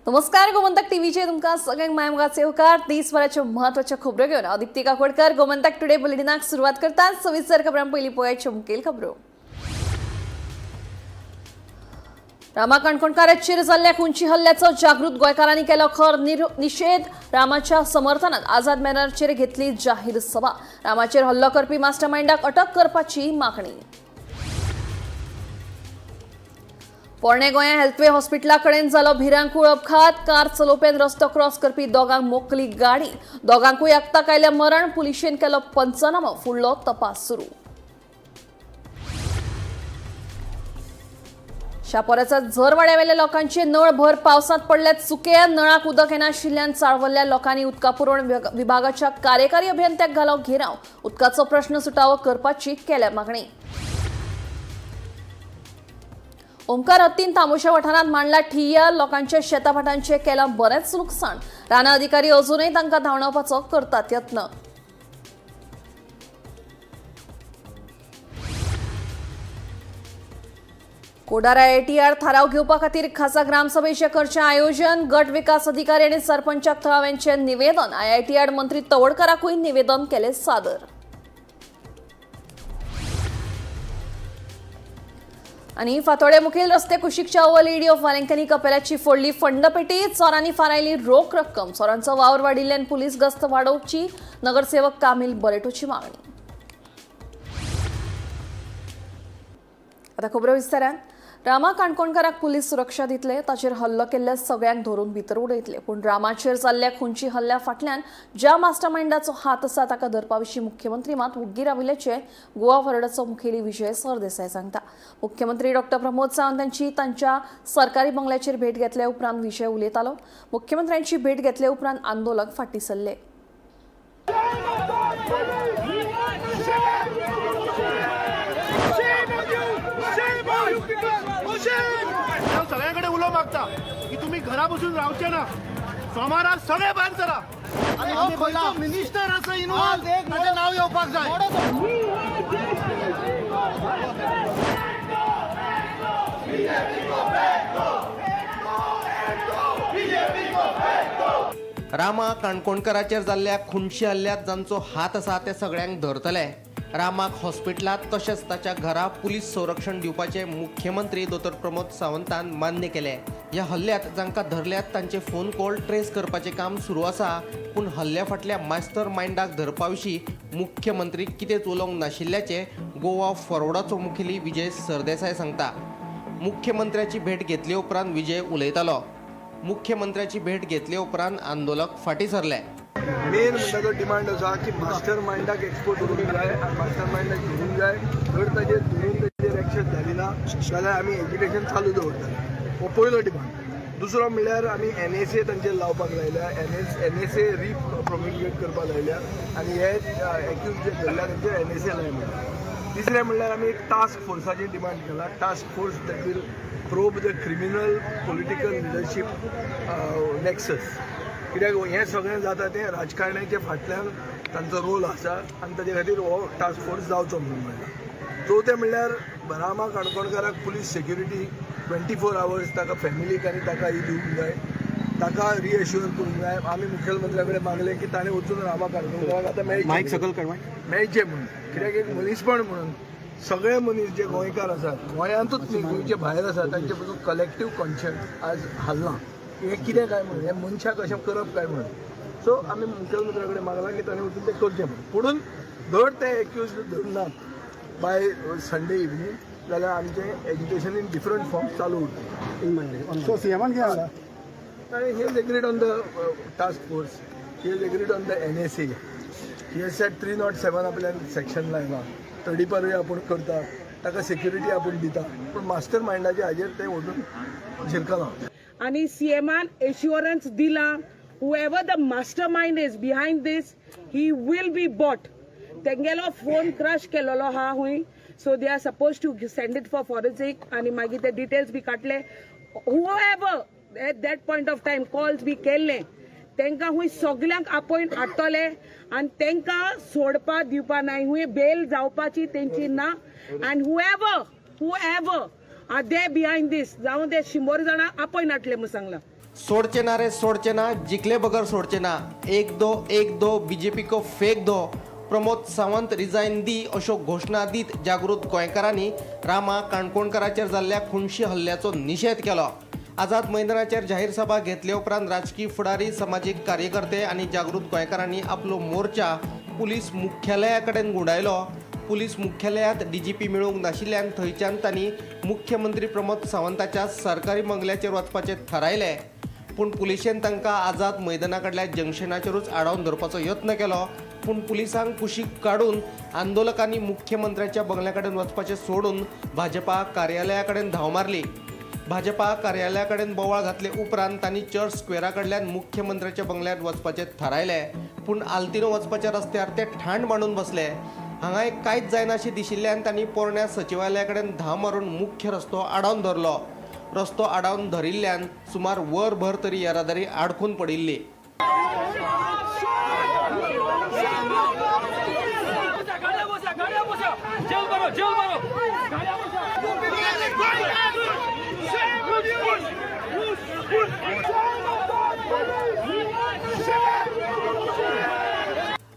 नमस्कार, गोमंतक टीव्हीचे तुमकां सगळ्यांक मायमोगाचे येवकार. देशभराच्यो म्हत्वाच्यो खबरो घेवन हांव दीप्ती काकोडकर गोमंतक टुडे बुलेटिनाक सुरवात करता. सविस्तर खबरां. पयलीं पळोवया मुखेल खबरो. रामा काणकोणकाराचेर जाल्ल्या खुनशी हल्ल्याचो जागृत गोंयकारांनी केलो खर निशेध. रामाच्या समर्थनात आझाद मैदानाचेर घेतली जाहीर सभा. रामाचेर हल्लो करपी मास्टरमाइंडाक अटक करपाची मागणी. पोरणे गोंया हेल्थवे हॉस्पिटला कडेन जालो भिरांकूळ अपघात. कार चलोवप्यान रस्तो क्रॉस करपी दोगांक मोखली गाडी. दोगांकूय अपघाताक आयलें मरण. पुलिशेन केलो पंचनामो, फुडलो तपास सुरू. शापोऱ्याच्या झरवाड्यावेल्या लोकांचे नळ भर पावसांत पडल्यात सुके. नळाक उदक येनाशिल्ल्यान चाळवल्ल्या लोकांनी उदका पुरवण विभागाच्या कार्यकारी अभियंत्याक घालो घेराव. उदकाचो प्रश्न सुटावो करपाची केल्या मागणी. ओमकार हत्तीन तामोशा वाठारांत मांडला ठिय्या. लोकांच्या शेताभाटांचे केलां बरेंच नुकसान. रानां अधिकारी अजूनय तांकां धांवडावपाचो करतात यत्न. कोडार आयआयटीआर थाराव घेवपा खातीर खासा ग्रामसभेचें करचें आयोजन. गट विकास अधिकारी आनी सरपंचाक थळाव्यांचें निवेदन. आयआयटीआर मंत्री तवडकाराकूय निवेदन केलें सादर. आनी फातोडे मुखेल रस्ते कुशीकच्या ओव्हर लेडी ऑफ वालेंकनी कपेलाची फोडली फंडपेटी. चोरांनी फारायली रोख रक्कम. चोरांचो वावर वाडिल्ल्यान पुलीस गस्त वाडोवची, नगरसेवक कामील बरेटोची मागणी. आता खबरो विस्तारान. रामा काणकोणकाराक पुलीस सुरक्षा दितले, ताचेर हल्लो केल्ल्या सगळ्यांक धरून भितर उडयतले. पूण रामाचेर जाल्ल्या खुनशी हल्ल्या फाटल्यान ज्या मास्टरमाइंडाचो हात आसा ताका धरपा विशीं मुख्यमंत्री मात वोग्गी राविल्ल्याचें गोवा फॉरवर्डाचो मुखेली विजय सरदेसाय सांगता. मुख्यमंत्री डॉक्टर प्रमोद सावंत यांची तांच्या सरकारी बंगल्याचेर भेट घेतल्या उपरांत विजय उलयतालो. मुख्यमंत्र्यांची भेट घेतल्या उपरांत आंदोलक फाटीं सरले. Shame on you! Shame on you people! Shame! हांव सगळ्यां कडेन उलो मागता की तुमी घरा बसून रावचे ना. सोमारा सगळे भायर सरा आनी खंयचो मिनिस्टर आसा इनवॉल्व ताचें नांव येवपाक जाय. रामा काणकोणकाराचेर जाल्ल्या खुनशी हल्ल्यांत जांचो हात आसा ते सगळ्यांक धरतले. रामाक हॉस्पिटलांत तशेंच ताच्या घरा पुलीस संरक्षण दिवपाचें मुख्यमंत्री दोतोर प्रमोद सावंतान मान्य केलें. ह्या हल्ल्यांत जांकां धरल्यात तांचे फोन कॉल ट्रेस करपाचें काम सुरू आसा. पूण हल्ल्या फाटल्या मास्टर मायंडाक धरपा विशीं मुख्यमंत्री कितेंच उलोवंक नाशिल्ल्याचें गोवा फॉरवर्डाचो मुखेली विजय सरदेसाय सांगता. मुख्यमंत्र्याची भेट घेतले उपरांत विजय उलयतालो. मुख्यमंत्र्याची भेट घेतले उपरांत आंदोलक फाटीं सरले. मेन म्हणटा तो डिमांड आसा की मास्टर मायंडाक एक्सपोज करूंक जाय आनी मास्टर मायंडाक धरूंक जाय. जर ताजेर धरून ताजेर एक्शन जाली ना जाल्यार आमी एजिटेशन चालू दवरतले. हो पयलो डिमांड. दुसरो म्हणल्यार आमी एनएसए तांचेर लावपाक लायल्या. एनएसए रिप्रोमिलिगेट करपाक लायल्या आनी हे एक्यूज जे धरल्या तांचेर एनएसए लाय म्हणटा. तिसरें म्हणल्यार आमी एक टास्क फोर्साची डिमांड केला, task force that will probe the criminal political leadership nexus. कित्याक हें सगळें जाता तें राजकारण्याच्या फाटल्यान तांचो रोल आसा आनी ताजे खातीर हो टास्क फोर्स जावचो म्हणून म्हणलां. चवथें म्हणल्यार रामा काणकोणकाराक पुलीस सेक्युरिटी 24 आवर्स ताका फॅमिलीक आनी ताका ही दिवंक जाय, ताका रिएश्युअर करूंक जाय. आमी मुखेलमंत्र्या कडेन मागलें की ताणें वचून रामा काणकोणकाराक आतां मेळचें मेळचें म्हणून. कित्याक एक मनीसपण म्हणून सगळे मनीस जे गोंयकार आसात, गोंयांतूच न्ही, गोंयचे भायर आसात, तांचे पसून कलेक्टीव कॉन्शियन्स आज हाल्लां की हें कितें काय म्हणून, हें मनशाक अशें करप काय म्हणून. सो आमी मुखेलमंत्र्या कडेन मागलां की ताणें वचून तें करचें म्हणून. पुणून धड ते एक्यूज धरनात बाय संडे इवनींग जाल्यार आमचें एजिटेशन इन डिफरंट फॉर्म्स चालू उरतलें. सो सीएमान कितें सांगलां? And he has agreed on the task force. He has agreed on the NSA. He has said 307 आपल्यान सेक्शन लायला, तडीपारूय आपूण करता, ताका सेक्युरिटी आपूण दिता, पूण मास्टर मायंडाच्या हाजेर ते वचून शिरकना. आणि सीएमान एश्युरन्स दिला, whoever the mastermind is behind this, he will be brought. तेंगेलो फोन क्रश केलेलो आहा हुंय, so they are suppose to send it for forensic आणि मागीर ते डिटेल्स बी काडले. Whoever at that point of time calls बी केल्ले तेंकां हुंय सगल्यांक आपोवन हाडटले आनी तेंकां सोडपा दिवपा नाय. हुंय बेल जावपाची तेंची ना. आनी whoever are they behind this, जावं ते 100 जाणां आपोवन हाडले म्हूण सांगलां. सोडचे ना रे सोडचे ना, जिखले बगर सोडचे ना, एक दो बीजेपी को फेक दो, प्रमोद सावंत रिजायन दी अश्यो घोशणा दीत जागृत गोंयकारांनी रामा काणकोणकाराचेर जाल्ल्या खुनशी हल्ल्याचो निशेध केलो. आझाद मैदानाचेर जाहीर सभा घेतले उपरांत राजकी फुडारी, समाजीक कार्यकर्ते आनी जागृत गोंयकारांनी आपलो मोर्चा पुलीस मुख्यालया कडेन गुंडायलो. पुलीस मुख्यालयात डीजीपी मेळूंक नाशिल्ल्यान थंयच्यान तांणी मुख्यमंत्री प्रमोद सावंताच्या सरकारी बंगल्याचेर वचपाचें थारायलें. पूण पुलिशेन तांकां आझाद मैदाना कडल्या जंक्शनाचेरूच आडावन धरपाचो यत्न केलो. पूण पुलिसांक कुशीक काडून आंदोलकांनी मुख्यमंत्र्याच्या बंगल्या कडेन वचपाचें सोडून भाजपा कार्यालया कडेन धांव मारली. भाजपा कार्यालया कडेन बोवाळ घातले उपरांत तांणी चर्च स्क्वेरा कडल्यान मुख्यमंत्र्याच्या बंगल्यात वचपाचें थारायलें. पूण आल्तिनो वचपाच्या रस्त्यार ते ठाण मांडून बसले. हांगा एक कांयच जायनाशें दिशिल्ल्यान तांणी पोरण्या सचिवालया कडेन धांव मारून मुख्य रस्तो आडावन धरलो. रस्तो आडावन धरिल्ल्यान सुमार वरभर तरी येरादारी आडखून पडिल्ली.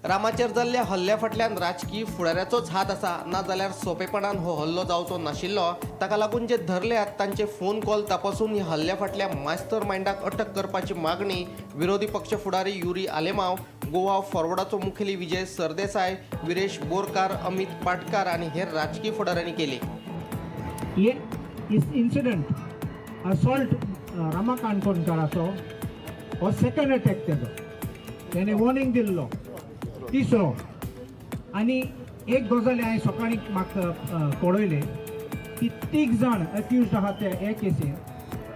रामाचेर जाल्ल्या हल्ल्या फाटल्यान राजकी फुडाऱ्याचोच हात आसा, ना जाल्यार सोंपेपणान हो हल्लो जावचो नाशिल्लो. ताका लागून जे धरल्यात तांचे फोन कॉल तपासून ह्या हल्ल्या फाटल्या मास्टर मायंडाक अटक करपाची मागणी विरोधी पक्ष फुडारी युरी आलेमाव, गोवा फॉरवर्डाचो मुखेली विजय सरदेसाय, विरेश बोरकार, अमित पाटकार आनी हेर राजकी फुडाऱ्यांनी केली. हे इन्सिडंट असॉल्ट रामा काणकोणकाराचो हो सेकंड अटॅक तेजो, तेणे वॉर्निंग दिल्लो तिसरो. आनी एक गजाल हांवें सकाळीं म्हाका कळयलें की तीग जाण अक्युज्ड आहा ते हे केसीन,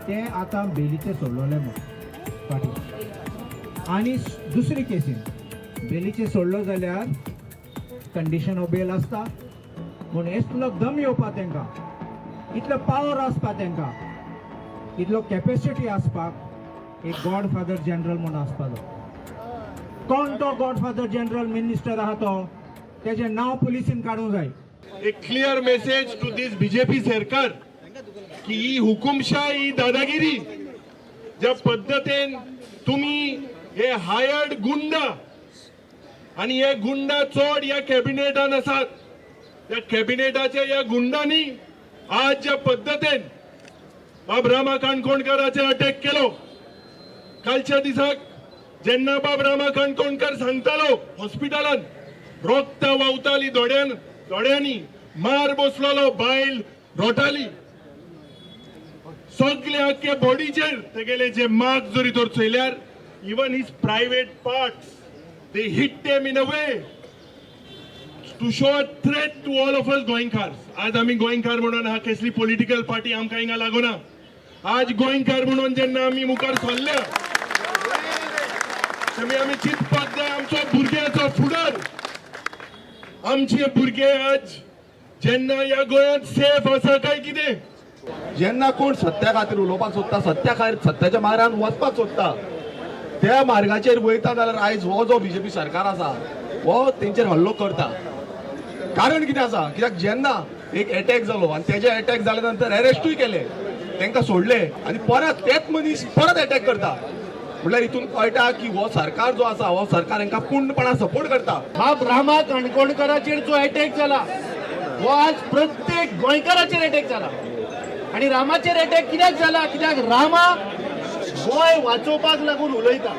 ते आतां बेलीचे सोडलोले म्हूण फाटीं. आनी दुसरी केसीन बेलीचे सोडलो जाल्यार कंडिशन ऑफ बेल आसता म्हूण इतलो दम येवपा तेंकां, इतलो पावर आसपा तेंकां, इतलो कॅपेसिटी आसपाक एक गॉड फादर जनरल म्हूण आसपाचो. कोण तो गॉड फादर जनरल मिनिस्टर आहा तो, तेजें नांव पुलिसीन काडूंक जाय. एक clear message to this BJP सरकार की ही हुकुमशाही, ही दादागिरी ज्या पद्दतीन तुम्ही हे हायर्ड गुंड आणि हे गुंडा चड ह्या कॅबिनेटान आसात, त्या कॅबिनेटाच्या ह्या गुंडांनी आज ज्या पद्दतीन बाब रामा काणकोणकाराचेर अटॅक केलो, कालच्या दिसाक जेन्ना बाब रामा काणकोणकर सांगतालो हॉस्पिटलान रक्त व्हांवताली दोळ्यान, दोळ्यांनी मार बसलेलो, बायल रोटाली, सगळे आख्खे बॉडीचेर तेगेले जे मार्क जरी तर चोयल्यार even his private parts they hit them in a way to show a threat to all of us गोंयकार. आज आमी गोंयकार म्हणून हा कसली पॉलिटिकल पार्टी आमकां हिंगा लागना. आज गोंयकार म्हणून जेन्ना आमी मुखार सरल्या तेमी आमी चिंतपाक जाय आमचो भुरग्याचो फुडार. आमचे भुरगे आज जेन्ना ह्या गोंयांत सेफ आसा काय कितें? जेन्ना कोण सत्या खातीर उलोवपाक सोदता, सत्या खातीर सत्याच्या मार्गान वचपाक सोदता, त्या मार्गाचेर वयता जाल्यार आयज हो जो बीजेपी सरकार आसा हो तेंचेर हल्लो करता. कारण कितें आसा, कित्याक जेन्ना एक एटॅक जालो आनी तेजे एटॅक जाल्या नंतर अरेस्टूय केले, तांकां सोडले आनी परत तेच मनीस परत एटॅक करता, म्हटल्यार हितून कळटा की हो सरकार जो आसा हो सरकार हांकां पूर्णपणान सपोर्ट करता. बाब रामा काणकोणकाराचेर जो अटॅक जाला हो आज प्रत्येक गोंयकाराचेर अटॅक जाला. आनी रामाचेर अटॅक कित्याक जाला? कित्याक रामा गोंय वाचोवपाक लागून उलयता.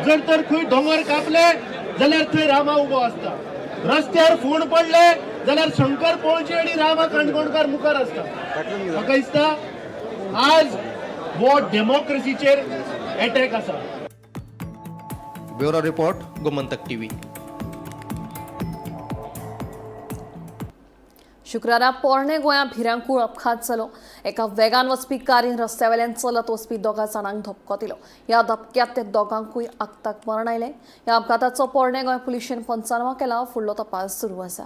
जर तर खंय दोंगर कापले जाल्यार थंय रामा उबो आसता, रस्त्यार फोण पडले जाल्यार शंकर पोळजी आनी रामा काणकोणकार मुखार आसता. म्हाका दिसता आज हो डेमोक्रेसीचेर अटॅक आसा. Bureau report, Gomantak TV. शुक्रारा पोरणे गोंया भिरांकूळ अपघात जालो. एका वेगान वचपी कारीन रस्त्या वेल्यान चलत वचपी दोगा जाणांक धपको दिलो. ह्या धपक्यांत ते दोगांकूय आक्ताक मरण आयलें. ह्या अपघाताचो पोरणे गोंय पुलिशेन पंचनामो केला. फुडलो तपास सुरू आसा.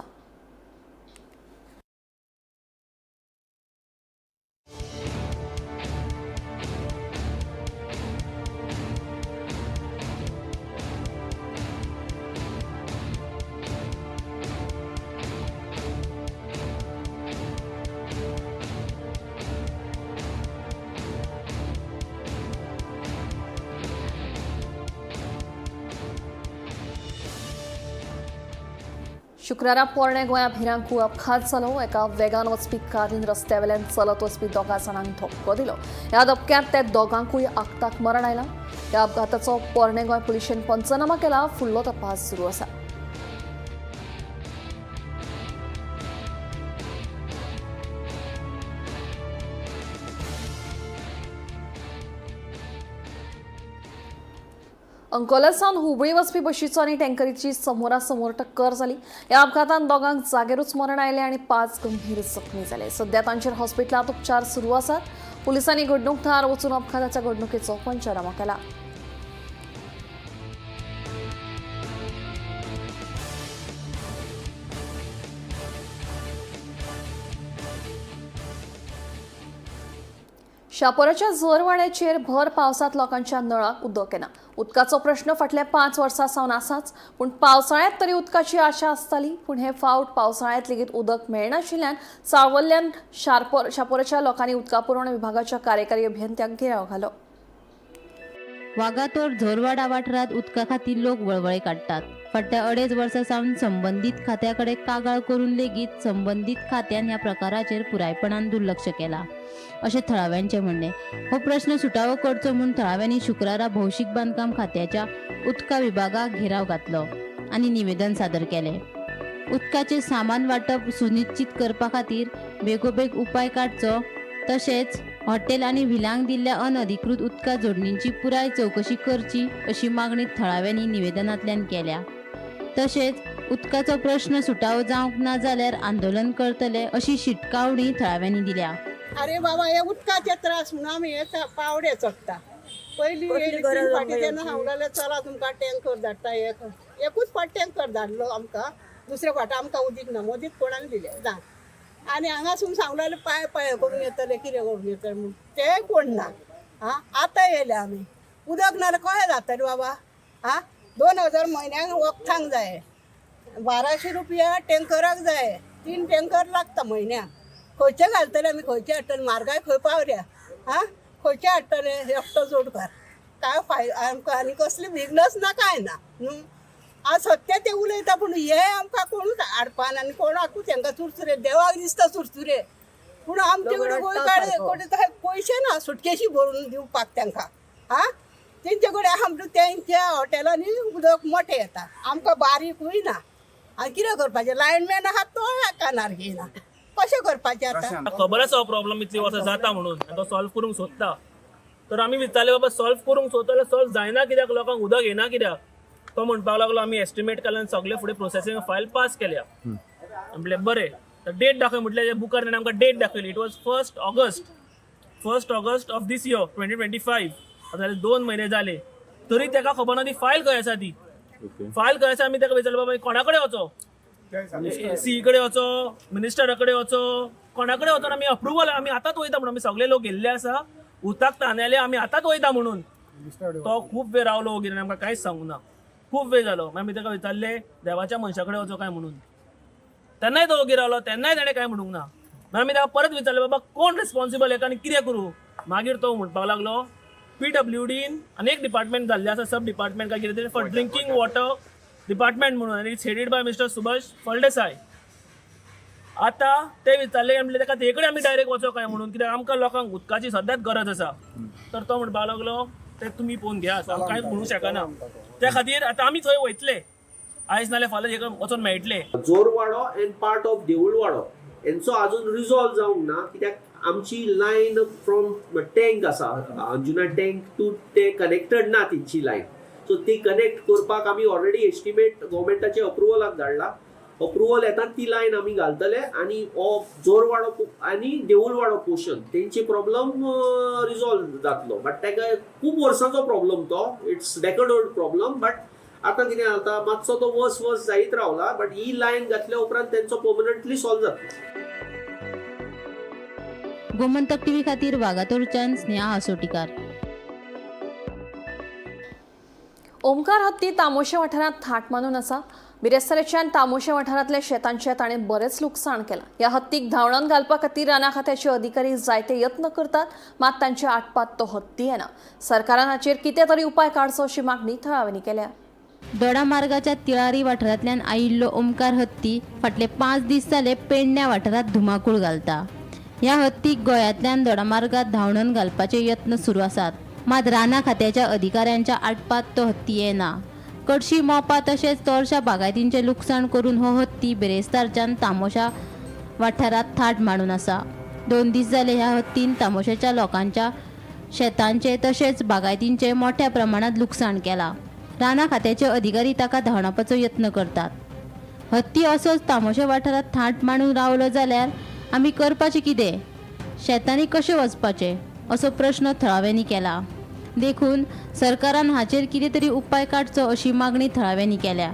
शुक्रारा पोरणे गोंया भिरांकूळ अपघात जालो. एका वेगान वचपी कारीन रस्त्या वेल्यान चलत वचपी दोगां जाणांक धपको दिलो. ह्या धपक्यांत ते दोगांकूय आक्ताक मरण आयलां. ह्या अपघाताचो पोरणे गोंय पुलिशेन पंचनामा केला. फुडलो तपास सुरू आसा. अंकोला सावन हुबळी वचपी बशीचो आनी टँकरीची समोरासमोर टक्कर जाली. ह्या अपघातान दोगांक जागेरूच मरण आयलें आनी 5 गंभीर जखमी जाले. सध्या तांचेर हॉस्पिटलांत उपचार सुरू आसात. पुलिसांनी घडणूक थळार वचून अपघाताच्या घडणुकेचो पंचनामो केला. शापोराच्या झोरवाड्याचेर भर पावसांत लोकांच्या नळाक उदक येना. उदकाचो प्रश्न फाटल्या 5 वर्सां सावन आसाच, पूण पावसाळ्यांत तरी उदकाची आशा आसताली. पूण हे फावट पावसाळ्यांत लेगीत उदक मेळनाशिल्ल्यान सावल्ल्यान शापोराच्या लोकांनी उदका पुरवण विभागाच्या कार्यकारी अभियंत्यांक घेराव घालो. वागातोर झोरवाडा वाठारांत उदका खातीर लोक वळवळे काडटात. फाटल्या 2.5 वर्सां सावन संबंदीत खात्या कडेन कागाळ करून लेगीत संबंदीत खात्यान ह्या प्रकाराचेर पुरायपणान दुर्लक्ष केलां अशें थळाव्यांचें म्हणणें. हो प्रश्न सुटावो करचो म्हूण थळाव्यांनी शुक्रारा भौशीक बांदकाम खात्याच्या उदका विभागाक घेराव घातलो आनी निवेदन सादर केलें. उदकाचें सामान वांटप सुनिश्चीत करपा खातीर बेगोबेग उपाय काडचो, तशेंच हॉटेल आनी व्हिलांक दिल्ल्या अनधिकृत उदका जोडणींची पुराय चवकशी करची अशी मागणी थळाव्यांनी निवेदनांतल्यान केल्या. तशेंच उदकाचो प्रश्न सुटावो जावंक ना जाल्यार आंदोलन करतले अशी शिटकावणी थळाव्यांनी दिल्या. अरे बाबा, हे उदकाचे त्रास म्हणून आमी हे पावडे चडटा. पयलीं तीन फाटी तेन्ना सांगलेलें चला तुमकां टँकर धाडटा. एकूच फावट टँकर धाडलो आमकां, दुसरे फावट आमकां उदीक ना, मदींच कोणाक दिलें ना. आनी हांगासून सांगलेलें पांय पांय करून येतले, कितें करून येतले म्हूण, तेंय कोण ना. आं, आतां येयले आमी, उदक ना जाल्यार कशें जातलें बाबा? आं, 2000 म्हयन्याक वखदांक जाय, 1200 रुपया टँकराक जाय, 3 टँकर लागता म्हयन्याक. खंयचे घालतले आमी, खंयचे हाडटले? म्हारगाय खंय पावल्या? आं, खंयचे हाडटले? एकटो जोडकार काय फायदो आमकां? आनी कसली बिजनस ना, कांय ना. न्हू आज सत्य ते उलयता, पूण हे आमकां कोणूच हाडपाना आनी कोणाकूच तांकां चुरचुरे देवाक दिसता चुरचुरे, पूण आमचे कडेन गोंयकार कडेन पयशे ना सुटकेशी भरून दिवपाक तांकां. आं, तेंचे कडेन आहा म्हणटा तेंच्या हॉटेलांनी उदक मोठें येता, आमकां बारीकूय ना. आनी कितें करपाचें? लायनमॅन आहा तो कानार घेयना, कशें करपाचें आतां? खबर आसा हो प्रॉब्लम इतली वर्सां जाता म्हणून, आनी तो सॉल्व करूंक सोदता. तर आमी विचारलें, बाबा सॉल्व करूंक सोदता जाल्यार सॉल्व जायना कित्याक? लोकांक उदक येना कित्याक? तो म्हणपाक लागलो आमी एस्टिमेट केला आनी सगळे फुडें प्रोसेसींग फायल पास केल्या. म्हटलें बरें, तर डेट दाखय म्हटलें. बुकार ताणें आमकां डेट दाखयली. It was 1 August of this year 2025. आतां जाले 2 म्हयने जाले तरी ताका खबर ना ती फायल खंय आसा. ती फायल खंय आसा? आमी ताका विचारलें, बाबा कोणा कडेन वचो? सी कडेन वचो, मिनिस्टरा कडेन वचो, कोणा कडेन वचोन आमी अप्रुवल आमी आतांच वयता म्हणून आमी सगळे लोक गेल्ले आसा, उदक तानेले आमी आतांच वयता म्हणून. तो खूब वेळ रावलो वगैरे, आमकां कांयच सांगूं ना. खूब वेळ जालो. मागीर आमी ताका विचारलें देवाच्या मनशा कडेन वचो काय म्हणून, तेन्नाय तो वगैरे रावलो, तेन्नाय ताणें कांय म्हणूंक ना. मागीर आमी ताका परत विचारलें, बाबा कोण रिस्पॉन्सिबल हेका आनी कितें करूं? मागीर तो म्हणपाक लागलो PWDन आनी एक डिपार्टमेंट जाल्लें आसा, सब डिपार्टमेंट काय कितें तरी फॉर ड्रिंकींग वॉटर डिपार्टमेंट म्हणून, आनी it's headed by mister Subhash Phaldesai. आतां ते विचारले म्हणले ताका ते कडेन आमी डायरेक्ट वचो काय म्हणून, कित्याक आमकां लोकांक उदकाची सद्याच गरज आसा. तर तो म्हणपाक लागलो ते तुमी पळोवन घेया, हांव कांय म्हणूंक शकना. त्या खातीर आतां आमी थंय वयतले, आयज नाल्यार फाल्यां हेका वचोन मेळटले. जोरवाडो एंड पार्ट ऑफ देऊळवाडो हेंचो अजून रिजॉल्व जावंक ना, कित्याक आमची लायन फ्रॉम टँक आसा, अंजुना टँक टू ते कनेक्टेड ना तेंची लायन. सो ती कनेक्ट करपाक आमी ऑलरेडी एस्टिमेट गव्हर्मेंटाचे अप्रुवलाक धाडला. अप्रुवल येता ती लायन आमी घालतले आनी हो जोरवाडो आनी देऊळवाडो पोर्शन तेंची प्रॉब्लम रिजॉल्व जातलो. बट ताका खूब वर्सांचो प्रॉब्लम तो, it's decade old problem. But आतां कितें जाता, मातसो तो वर्स वर्स जायत रावला, बट he line घातल्या उपरांत तेंचो पर्मनंटली सॉल्व जातलो. गोमंतक टीव्ही खातीर वागातोरच्यान स्नेहा आसोटीकार. ओमकार हत्ती तामोशे वाठारांत थाट मानून आसा. बिरेस्ताराच्यान तामोशे वाठारांतल्या शेतांचें ताणें बरेंच लुकसाण केलां. ह्या हत्तीक धांवडावन घालपा खातीर राना खात्याचे अधिकारी जायते यत्न करतात, मात तांच्या आटपात तो हत्ती येना. सरकारान हाचेर कितें तरी उपाय काडचो अशी मागणी थळाव्यांनी केल्या. दोडामार्गाच्या तिळारी वाठारांतल्यान आयिल्लो ओमकार हत्ती फाटले 5 दीस जाले पेडण्या वाठारांत धुमाकूळ घालता. ह्या हत्तीक गोंयांतल्यान दोडामार्गात धांवडून घालपाचे यत्न सुरू आसात. मात रानां खात्याच्या अधिकाऱ्यांच्या आटपात तो हत्ती येना. कडशी मोपा तशेंच तोरशा बागायतींचें लुकसाण करून हो हत्ती बिरेस्तारच्यान तामोशा वाठारांत थाट मांडून आसा. 2 दीस जाले ह्या हत्तीन तामोशाच्या लोकांच्या शेतांचें तशेंच बागायतींचें मोठ्या प्रमाणांत लुकसाण केलां. रानां खात्याचे अधिकारी ताका धांवडावपाचो यत्न करतात. हत्ती असोच तामोशा वाठारांत थाट मांडून रावलो जाल्यार आमी करपाचें कितें, शेतांनी कशें वचपाचें असो प्रश्न थळाव्यांनी केला. देखून सरकारान हाचेर कितें तरी उपाय काडचो अशी मागणी थळाव्यांनी केल्या.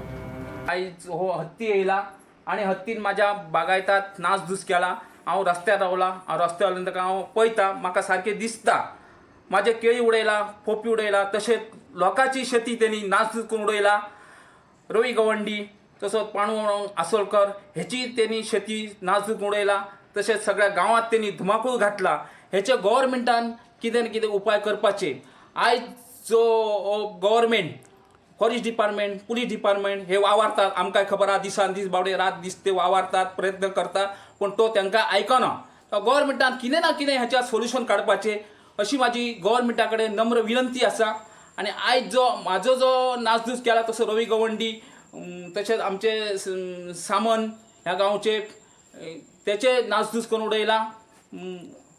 आयज हो हत्ती येयला आनी हत्तीन म्हाज्या बागायतात नासधूस केला. हांव रस्त्यार रावला, हांव रस्त्यार रावला ताका हांव पळयता, म्हाका सारकें दिसता. म्हाजे केळी उडयला, पोपी उडयला, तशेंच लोकांची शेती तेणी नासधूस करून उडयला. रवी गवंडी तसोच पांडुरंग आसोलकर हेची तेणी शेती नासधूस करून उडयला. तशेंच सगळ्या गांवांत तेणी धुमाकूळ घातला. हेचे गव्हर्मेंटान कितें ना कितें उपाय करपाचे. आयज जो government, forest department, police department हे वावरतात, आमकां खबर आहा, दिसान दीस बावडे रात दीस ते वावरतात, प्रयत्न करतात, पूण तो तांकां आयकना. गव्हर्मेंटान कितें ना कितें हेच्या सोल्युशन काडपाचें अशी म्हाजी गव्हर्मेंटा कडेन नम्र विनंती आसा. आनी आयज जो म्हाजो जो नासधूस केला तसो रवी गवंडी तशेंच आमचे सामन ह्या गांवचे तेचे नासधूस करून उडयला.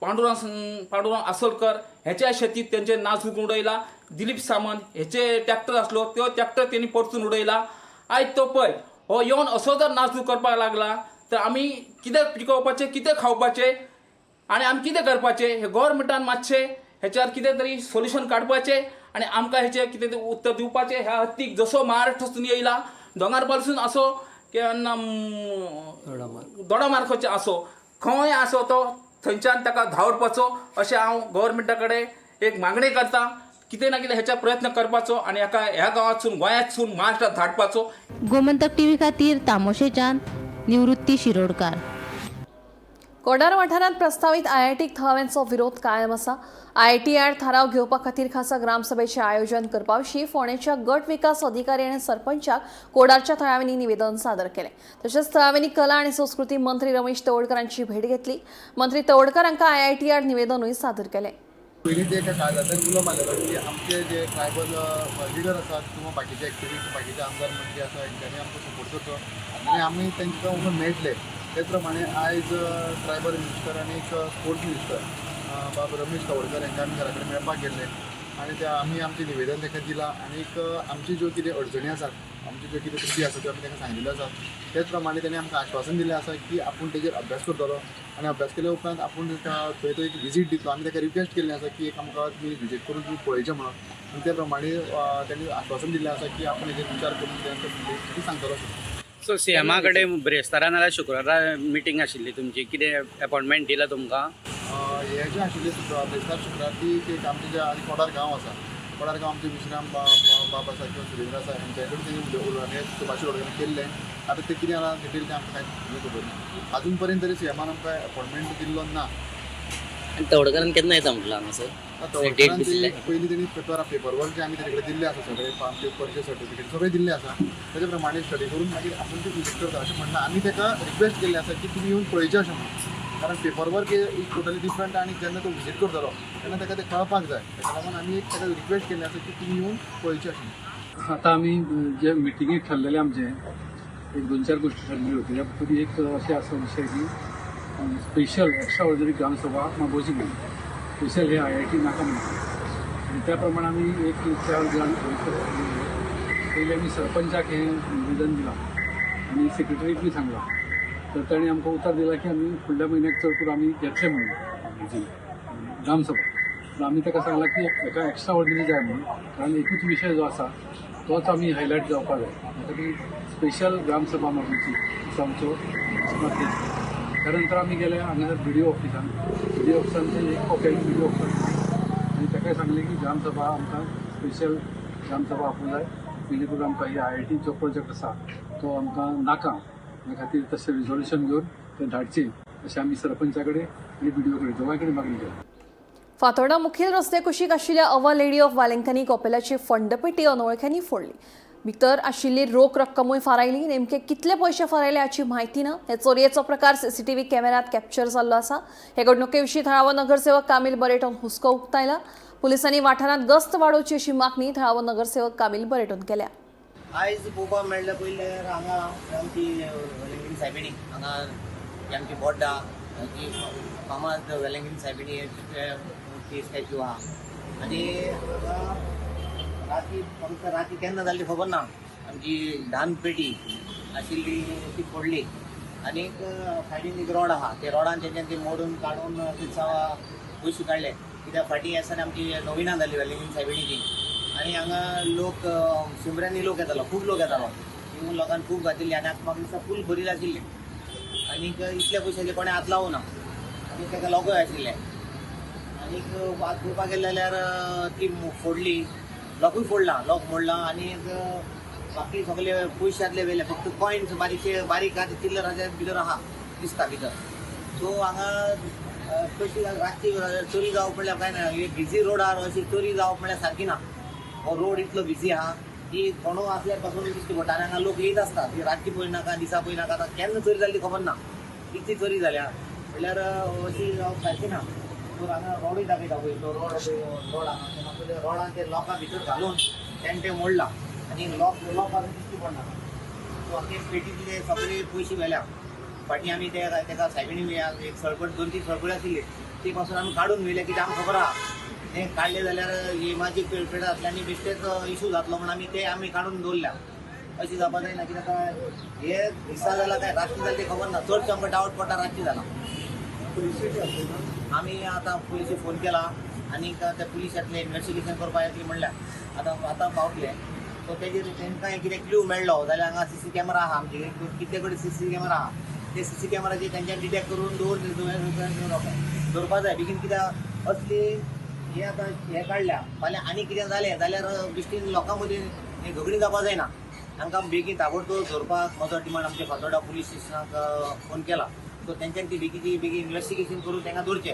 पांडुरंग आसोलकर हेच्या शेतीत तेंचे नासधूस करून उडयला. दिलीप सामंत हेचे ट्रॅक्टर आसलो तो ट्रॅक्टर तेणी परतून उडयला. आयज तो पळय हो येवन असो जर नासधूस करपाक लागला तर आमी कितें पिकोवपाचें, कितें खावपाचें आनी आमी कितें करपाचें? हे गव्हर्मेंटान मातशें हेच्यार कितें तरी सोल्युशन काडपाचें आनी आमकां हेचें कितें तरी उत्तर दिवपाचें. ह्या हत्तीक जसो महाराष्ट्रासून येयला, दोंगरपासून आसो केन्ना दोडामार्गाचें आसो, खंय आसो तो थंयच्यान ताका धांवडपाचो अशें हांव गव्हर्मेंटा कडेन एक मागणी करता. कितें ना कितें हेच्या प्रयत्न करपाचो आनी हेका ह्या गांवांतसून, गोंयांतसून महाराष्ट्रांत धाडपाचो. गोमंतक टीव्ही खातीर तामोशेच्यान निवृत्ती शिरोडकार. कोडार वाठारांत प्रस्तावीत आयआयटीक थळाव्यांचो विरोध कायम आसा. आयआयटी आड थाराव घेवपा खातीर खासा ग्रामसभेचें आयोजन करपा विशीं फोंडेच्या गट विकास अधिकारी आनी सरपंचाक कोडारच्या थळाव्यांनी निवेदन सादर केलें. तशेंच थळाव्यांनी कला आनी संस्कृती मंत्री रमेश तवडकर भेट घेतली. मंत्री तवडकर हांकां आयआयटी आड निवेदनूय सादर केलें. पयलीं ते एका कागाळांतल्यान उलो मारलेलो की आमचे जे ट्रायबल लिडर आसात किंवा बाकीचे एक्टिविस्ट, बाकीचे आमदार मंत्री आसा हेंच्यांनी आमकां सपोर्ट करचो आनी आमी तेंकां वचून मेळटले. तेच प्रमाणे आयज ट्रायबल मिनिस्टर आनी एक स्पोर्ट्स मिनिस्टर बाब रमेश तवडकर हांकां आमी घरा कडेन मेळपाक गेल्ले आनी ते आमी आमचें निवेदन ताका दिलां आनी आमची ज्यो कितें अडचणी आसात, आमच्यो ज्यो कितें त्रुटी आसा त्यो आमी तांकां सांगिल्ल्यो आसात. तेच प्रमाणे ताणें आमकां आश्वासन दिल्लें आसा की आपूण तेजेर अभ्यास करतलो आनी अभ्यास केल्या उपरांत आपूण थंय तो एक विजीट दितलो. आमी ताका रिक्वेस्ट केल्लें आसा की एक आमकां तुमी विजीट करून तुमी पळयचें म्हणून आनी त्या प्रमाणे ताणें आश्वासन दिल्लें आसा की आपूण हेजेर विचार करून तें सांगतलो. सो सीएमा कडेन ब्रेस्तारा नाल्यार शुक्रारा मिटींग आशिल्ली तुमची, कितें अपॉयंटमेंट दिला तुमकां? हें जें आशिल्लें ब्रेस्तार शुक्रार ती एक आमचे जे आनी कोडार गांव आसा, कोडार गांव आमचे विश्राम बाब आसा किंवा सुरेंद्र आसा हेंच्या कडेन तेणी उलोवणें सुभाष शिरोडकर केल्लें. आतां तें कितें जालां डिटेल तें आमकां कांय खबर ना. अजून पर्यंत तरी सीएमान आमकां अपॉयंटमेंट दिल्लो ना. आनी तवडकरान केन्ना येता म्हटलां हांगासर? तवडकरान पयलीं तेणी पेपर वर्क जे आमी तेजे कडेन दिल्लें आसा, सगळे आमचे पर्चेस सर्टिफिकेट सगळें दिल्लें आसा, तेजे प्रमाणे स्टडी करून मागीर आपूण ते विजीट करता अशें म्हणना. आमी ताका रिक्वेस्ट केल्लें आसा की तुमी येवन पळयचें अशें म्हणून, कारण paper work is totally different आनी जेन्ना तो विजीट करतलो तेन्ना ताका तें कळपाक जाय. ताका लागून आमी एक ताका रिक्वेस्ट केल्लें आसा की तुमी येवन पळयचें अशें. आतां आमी जे मिटिंगेक ठरलेलें आमचें एक 2-4 गोष्टी ठरलेल्यो होत्यो. त्यापैकी एक अशें आसा विशय की स्पेशल एक्स्ट्रा ऑर्डिनरी ग्रामसभा मागोवची म्हणून, स्पेशल हे आयआयटी नाका म्हणून. आनी त्या प्रमाणे आमी एक 4 जाण पयलीं आमी सरपंचाक हें निवेदन दिलां आनी सेक्रेटरीकूय सांगलां. तर ताणें आमकां उतर दिलां की आमी फुडल्या म्हयन्याक चड करून आमी घेतले म्हणून ग्रामसभा. आमी ताका सांगलां की एका एक्स्ट्रा ऑर्डिनरी जाय म्हणून, कारण एकूच विशय जो आसा तोच आमी हायलायट जावपाक जाय. त्या खातीर स्पेशल ग्रामसभा मागोवची असो आमचो मत. त्यानंतर आमी गेले हांगासर बी डी ओ ऑफिसान, बी डी ओ ऑफिसान एक कॉपी बी डी ओ ऑफिसान आनी ताकाय सांगलें की ग्रामसभा आमकां स्पेशल ग्रामसभा आपोवंक जाय, जेणे करून आमकां ही आयआयटीचो प्रोजेक्ट आसा तो आमकां नाका, त्या खातीर तशें रिजोल्युशन घेवन तें धाडचें अशें आमी सरपंचा कडेन आनी बी डी ओ कडेन दोगांय कडेन मागणी केली. फातोर्डा मुखेल रस्ते कुशीक आशिल्ल्या अवा लेडी ऑफ वालेंकनी कॉपेलाची फंडपेटी अनवळख्यांनी फोडली. भितर आशिल्ली रोख रक्कमूय फारायली. नेमके कितले पयशे फारायले हाची म्हायती ना. हे चोरयेचो प्रकार सीसीटीव्ही कॅमेऱ्यात कॅप्चर जाल्लो आसा. हे घडणुके विशीं थळावो नगरसेवक कामील बरेटोन हुस्को उक्तायला. पुलिसांनी वाठारांत गस्त वाडोवची अशी मागणी थळावो नगरसेवक कामील बरेटोन केल्या. आयज पळोवपाक मेळ्ळें पयलें हांगा आमची वेलंगीन सायबिणी हांगा आमची बोड्डा जी फामाद वेलंगीन सायबिणी ती स्टॅच्यू आहा आनी हांगा राती आमकां राती केन्ना जाल्ली खबर ना. आमची धान पेटी आशिल्ली ती फोडली आनीक सायडीन एक रोड आहा ते रोडान तेंच्यान ती मोडून काडून पयशे काडले. कित्याक फाटीं आसतना आमची नविना जाली वेलंगीन सायबिणीची आनी हांगा लोक शिमऱ्यांनी लोक येतालो, खूब लोक येतालो, येवन लोकांनी खूब घातिल्ली आनी आतां म्हाका दिसता फूल भरिल्लें आशिल्लें आनीक इतल्या पयशाचें कोणें हात लावूं ना आनी ताका लोकूय आशिल्ले आनीक हात पळोवपाक गेले जाल्यार ती फोडली, लोकूय फोडला, लोक मोडला आनी बाकी सगळे पयशे आसले वेले फक्त कॉयन्स बारीकशे बारीक आहा चिल्लर आसा भितर आहा दिसता भितर. सो हांगा कशी रातची चोरी जावप म्हणल्यार कांय ना, एक बिजी रोडार अशी चोरी जावप म्हणल्यार सारकी ना. हो रोड इतलो बिजी आहा की कोणू आसल्यार पासून दिश्टी पडटा आनी हांगा लोक येयत आसता, ती रातची पळयनाका दिसा पळयनाका, आतां केन्ना चोरी जाली खबर ना, कितली चोरी जाल्या म्हणल्यार अशी जावप सारकी ना. सो हांगा रोडूय दाखयता पळय, तो रोड रोड आहा म्हाका रोडान ते लोकां भितर घालून तेणें तें मोडला आनी लोक लोक आसून दिश्टी पडना. सो ते पेटींतले सगळे पयशे व्हेल्या. फाटीं आमी ते ताका सायबिणी एक सळपट दोन तीन सळपळी आशिल्ली ती पासून आमी काडून व्हेले कित्याक आमकां खबर आहा तें काडलें जाल्यार हेमाची पेड आसले आनी बेश्टेच इशू जातलो म्हूण आमी ते आमी काडून दवरल्या. अशी जावपा जायना कित्याक हे दिसा जाला काय रातची जालें तें खबर ना, चडशें आमकां डावट पडटा रातची जाला. आमी आतां पुलिसेक फोन केला आनी ते पुलीस येतले इन्वेस्टिगेशन करपाक येतले म्हणल्यार आतां आतां पावतले. सो तेजेर तेंकां कितें क्लू मेळ्ळो जाल्यार हांगा सीसी कॅमेरा आहा आमचे कितले कडेन सीसी कॅमेरा आहा, ते सीसी कॅमेराचेर तेंच्यांनी डिटेक्ट करून दवरपा जाय बेगीन कित्याक असली हे आतां हे काडल्या फाल्यां आनी कितें जालें जाल्यार बेश्टीन लोकां मदीं झगडीं जावपा जायना. तांकां बेगीन ताबडतोब धरपाक म्हजो डिमांड आमच्या फातोर्डा पुलीस स्टेशनाक फोन केला, सो तेंच्यांनी ती बेगीन बेगीन इन्वेस्टिगेशन करून तांकां दवरचें.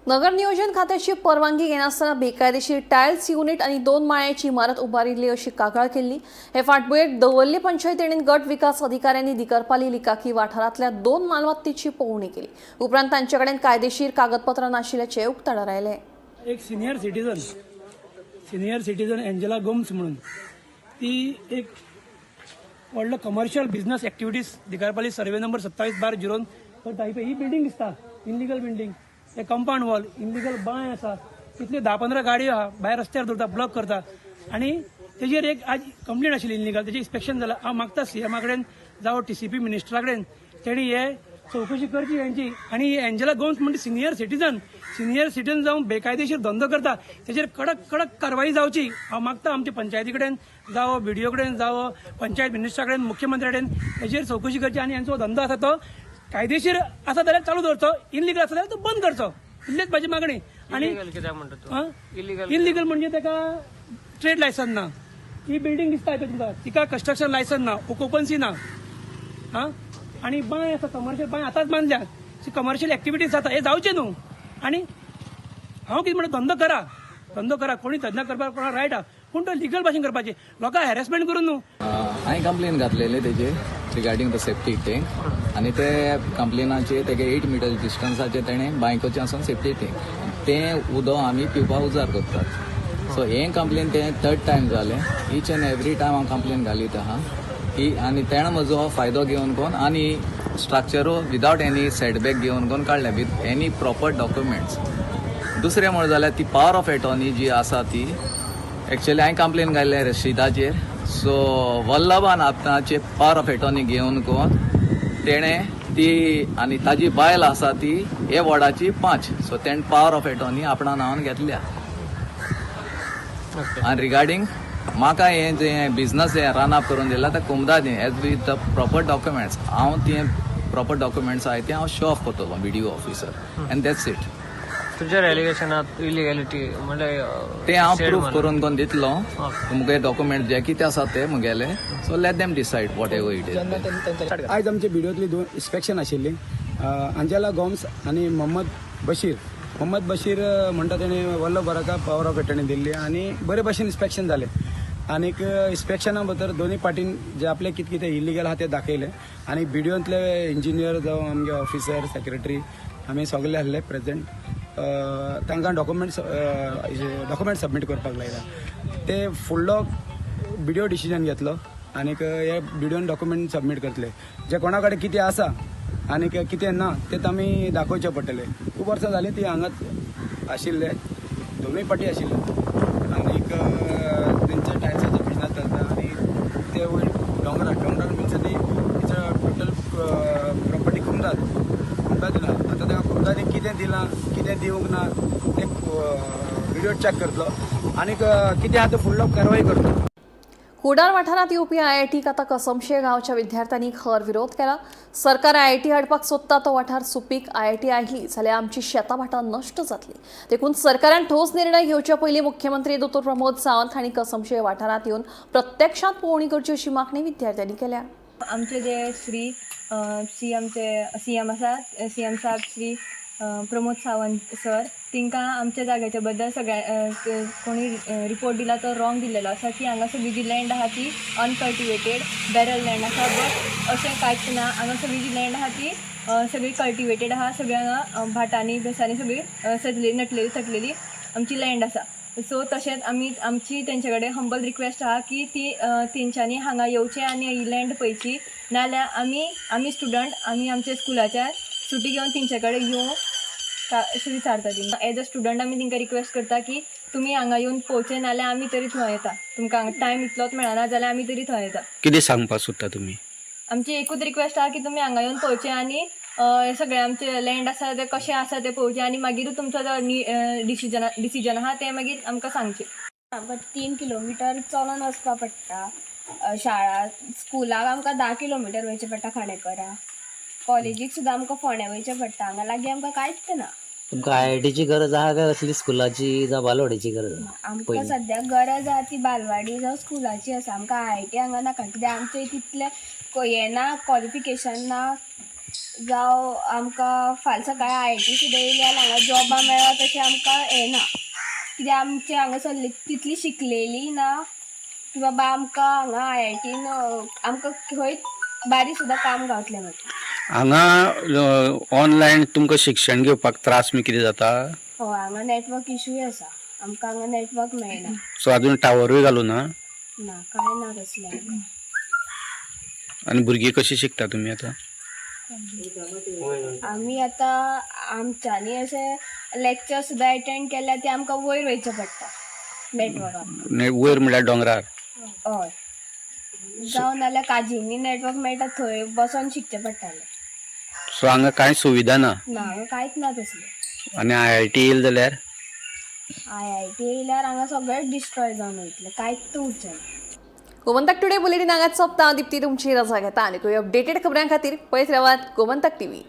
नगर नियोजन खात्याची परवानगी घेनासतना बेकायदेशीर टायल्स युनिट आनी 2 माळ्याची इमारत उबारिल्ली अशी कागाळ केल्ली. हे फाटभुंयेर दवर्ली पंचायतीन गट विकास अधिकाऱ्यांनी दिकरपाली लिकाकी वाठारांतल्या 2 मालमत्तेची पळोवणी केली. उपरांत तांचे कडेन कायदेशीर कागदपत्रां नाशिल्ल्याचें उक्ताडार आयलें. एक सिनियर सिटीजन एंजेला गोम्स म्हणून ती एक व्हडलो commercial business activities Dikarpali survey number 27/0 करता. ही बिल्डींग दिसता इनलिगल बिल्डींग, हे कंपाउंड वॉल इनलिगल बांय आसा, इतले 10-15 गाडयो आहा भायर रस्त्यार दवरता, ब्लॉक करता आनी तेजेर एक आज कंप्लेन आशिल्ली इनलिगल, तेजें इन्स्पेक्शन जालां. हांव मागता सीएमा कडेन जावं टीसीपी मिनिस्टरा कडेन तेणी हे चवकशी करची हेंची. आनी एंजेला गोम्स म्हणजे सिनियर सिटीजन जावन बेकायदेशीर धंदो करता तेजेर कडक कडक कारवाई जावची. हांव मागता आमच्या पंचायती कडेन जावं बीडीओ कडेन जावं पंचायत मिनिस्टरा कडेन मुख्यमंत्र्या कडेन हेजेर चवकशी करची आनी हेंचो धंदो आसा तो कायदेशीर आसा जाल्यार चालू दवरचो, इनलिगल आसा जाल्यार तो बंद करचो, इतलीच म्हाजी मागणी. आनी इनलिगल म्हणजे ताका ट्रेड लायसन ना, ही बिल्डींग दिसता पळय तुमकां तिका कन्स्ट्रक्शन लायसन ना, ओकुपन्सी ना, आं आनी बांय आसा कमर्शियल बांय आतांच बांदल्या, कमर्शियल एक्टिविटीज जाता, हे जावचें न्हू. आनी हांव कितें म्हणटा, धंदो करा, कोणी धंदो करपाक कोणा रायट आहा, पूण तो लिगल भाशेन करपाचें, लोकांक हॅरेसमेंट करून न्हू. हांवें कंप्लेन घातलेले तेजेर रिगार्डींग the septic tank आनी ते कंप्लेनाचेर तेगे 8 मिटर डिस्टन्साचेर तेणें बांयकोचें आसून सेप्टीक टँक तें उदक आमी पिवपाक उजार करतात. सो हें कंप्लेन तें 3rd time जालें. ईच एंड एवरी टायम हांव कंप्लेन घालीत आहा की आनी तेणें म्हजो फायदो घेवन कोन आनी स्ट्रक्चरो विदावट एनी सेटबॅक घेवन कोन काडल्या विथ एनी प्रॉपर डॉक्युमेंट्स. दुसरें म्हणलें जाल्यार ती पावर ऑफ एटॉर्नी जी आसा ती एक्चुअली हांवें कंप्लेन घाल्लें रशिदाचेर. सो वल्लभान आपणाचे पावर ऑफ एटॉर्नी घेवन कोन तेणें ती आनी ताजी बायल आसा ती हे वॉर्डाची 5, सो तेणें पावर ऑफ एटॉर्नी आपणा नांवान घेतल्या. आनी रिगार्डींग म्हाका हें जें बिजनस हें रन अप करून दिलां तें कुमदाद as with the proper documents. हांव ते प्रॉपर डॉक्युमेंट्स आहाय ते हांव शो ऑफ करतलो BDO officer and that's it. तुजेर एलिगेशनात इलिगॅलिटी म्हणजे ते हांव प्रूफ करून कोण दितलो मुगे डॉक्युमेंट जे कितें आसा ते मुगेले. So let them decide whatever it is. आयज आमचे बिडिओतली 2 इन्स्पेक्शन आशिल्ली, अंजेला गोम्स आनी मोहम्मद बशीर. मोहम्मद बशीर म्हणटा तेणें वल्लभ बराका पावर ऑफ एटर्नी दिल्ली आनी बरे भशेन इन्स्पेक्शन जालें. आनीक इन्स्पेक्शना भितर दोनूय पार्टीन जे आपले कितें कितें इलिगल आहा ते दाखयले आनी बीडीओंतले इंजिनियर जावं आमगे ऑफिसर सेक्रेटरी आमी सगळे आहले प्रेझेंट. तांकां डॉक्युमेंट्स डॉक्युमेंट सबमीट करपाक लायला. ते फुडलो बीडीओ डिसिजन घेतलो आनीक हे बीडीओन डॉक्युमेंट सबमीट करतले. जे कोणा कडेन कितें आसा आनीक कितें ना तें आमी दाखोवचें पडटलें. खूब वर्सां जालीं ती हांगाच आशिल्ले, दोनूय पार्टी आशिल्ले आनीक तेंचे टायल्साचे बिजनस चलता आनी ते वयर दोंगरार दोंगरार मिन्स ती टोटल प्रॉपर्टी कुमदाद कुमदाद दिला. आतां ताका कुमदादी कितें दिलां कितें दिवंक ना तें व्हिडियो चॅक करतलो आनीक कितें आहा तें फुडलो कारवाय करतलो. कुडाळ वाठारांत येवपी आयआयटीक आतां कसमशे गांवच्या विद्यार्थ्यांनी खर विरोध केला. सरकार आयआयटी हाडपाक सोदता तो वाठार सुपीक. आयआयटी आयली जाल्यार आमची शेतां भाटां नश्ट जातली. देखून सरकारान ठोस निर्णय घेवचे पयलीं मुख्यमंत्री दोतोर प्रमोद सावंत हांणी कसमशे वाठारांत येवन प्रत्यक्षांत पळोवणी करची अशी मागणी विद्यार्थ्यांनी केल्या. आमचे जे श्री सी आमचे सी एम आसा, सी एम साहब श्री प्रमोद सावंत सर, तांकां आमच्या जाग्याच्या बद्दल सगळ्या कोणी रिपोर्ट दिला तो रॉंग दिलेलो आसा की हांगा सगळी जी लँड आहा ती अनकल्टिवेटेड बॅरल लँड आसा. बट अशें कांयच ना. हांगा सगळी जी लँड आहा ती सगळी कल्टिवेटेड आहा. सगळ्या हांगा भाटांनी भेसांनी सगळी सजलेली नटलेली थटलेली आमची लँड आसा. सो तशेंच आमी आमची तेंचे कडेन हंबल रिक्वेस्ट आहा की ती तेंच्यांनी हांगा येवचें आनी ही लँड पळयची. नाल्यार आमी आमी स्टुडंट आमी आमच्या स्कुलाच्या सुटी घेवन तेंचे कडेन येवं अशें विचारता ती. एज अ स्टुडंट आमी तेंकां रिक्वेस्ट करता की तुमी हांगा येवन पळोवचें, नाल्यार आमी तरी थंय येता. तुमकां हांगा टायम इतलोच मेळना जाल्यार आमी तरी थंय येता. कितें सांगपाक सोदता तुमी? आमची एकूच रिक्वेस्ट आहा की तुमी हांगा येवन पळोवचें आनी सगळें आमचें लँड आसा तें कशें आसा तें पळोवचें आनी मागीर तुमचो जो डिसिजन डिसिजन आहा तें मागीर आमकां सांगचें. आमकां 3 किलोमिटर चलोन वचपा पडटा. शाळा स्कुलाक आमकां 10 किलोमिटर वयचें पडटा खांडेपरा. कॉलेजीक सुद्दां आमकां फोंड्या वयचें पडटा. हांगा लागीं आमकां कांयच ना. तुमकां आयआयटीची गरज आहा काय असली स्कुलाची जावं बालवाडीची गरज आहा? आमकां पयलीं सद्याक गरज आहा ती बालवाडी जावं स्कुलाची आसा. आमकां आयआयटी हांगा नाका कित्याक आमचें तितलें हें ना, क्वॉलिफिकेशन ना, जावं आमकां फाल्यां सकाळीं आयआयटी सुद्दां येयली जाल्यार हांगा जॉबां मेळत अशें आमकां हें ना. कित्याक आमचें हांगासरली तितली शिकलेली ना की बाबा आमकां हांगा आयआयटीन आमकां खंय बारी सुद्दां काम गावतलें मागीर. हांगा ऑनलायन तुमकां शिक्षण घेवपाक त्रास बी कितें जाता? हय, हांगा नॅटवर्क इशूय आसा. आमकां हांगा नॅटवर्क मेळना. सो अजून टावरूय घालूं ना? ना, कांय ना तसलें आमकां. आनी भुरगीं कशीं शिकता तुमी आतां? आमी आतां आमच्यांनी अशें लॅक्चर सुद्दां एटेंड केल्यार ते आमकां वयर वयचें पडटा नॅटवर्काक. वयर म्हणल्यार दोंगरार? हय, जावं नाल्यार काजींनी नॅटवर्क मेळटा थंय बसोन शिकचें पडटालें. सो हांगा कांय सुविधा ना? ना, हांगा कांयच ना तसलें. आनी आयआयटी येयली जाल्यार? आयआयटी येयल्यार हांगा सगळें डिस्ट्रॉय जावन वयतलें, कांयच उरचें ना. गोमंतक टुडे बुलेटिन हांगाच सोंपता. दीप्ती तुमची रजा घेता आनी अपडेटेड खबरां खातीर पळयत रावात Gomantak TV.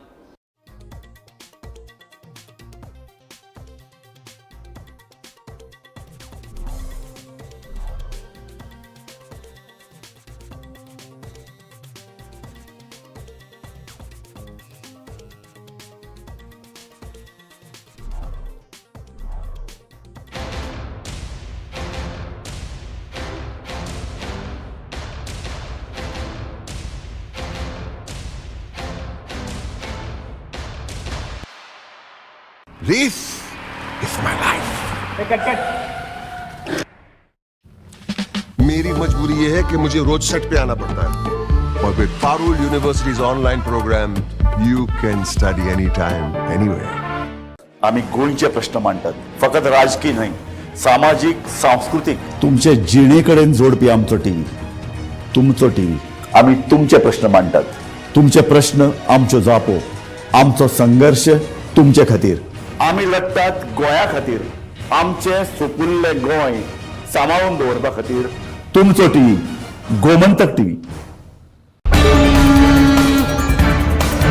This is my life. मेरी मजबूरी ये है कि मुझे रोज सेट पे आना पड़ता है और with Parul University's online program, you can study anytime, anywhere. आमी गोंयचे प्रश्न मांडटात, फकत राजकीय न्हय, सामाजीक, सांस्कृतीक. तुमचे जिणे कडेन जोडपी आमचो टीव्ही, तुमचो टीव्ही. आमी तुमचे प्रश्न मांडटात, तुमचे प्रश्न आमच्यो जापो, आमचो संघर्श तुमचे खातीर. आमी लढटात गोंया खातीर, आमचें सुपुल्लें गोंय सांबाळून दवरपा खातीर. तुमचो टीव्ही, गोमंतक टीव्ही.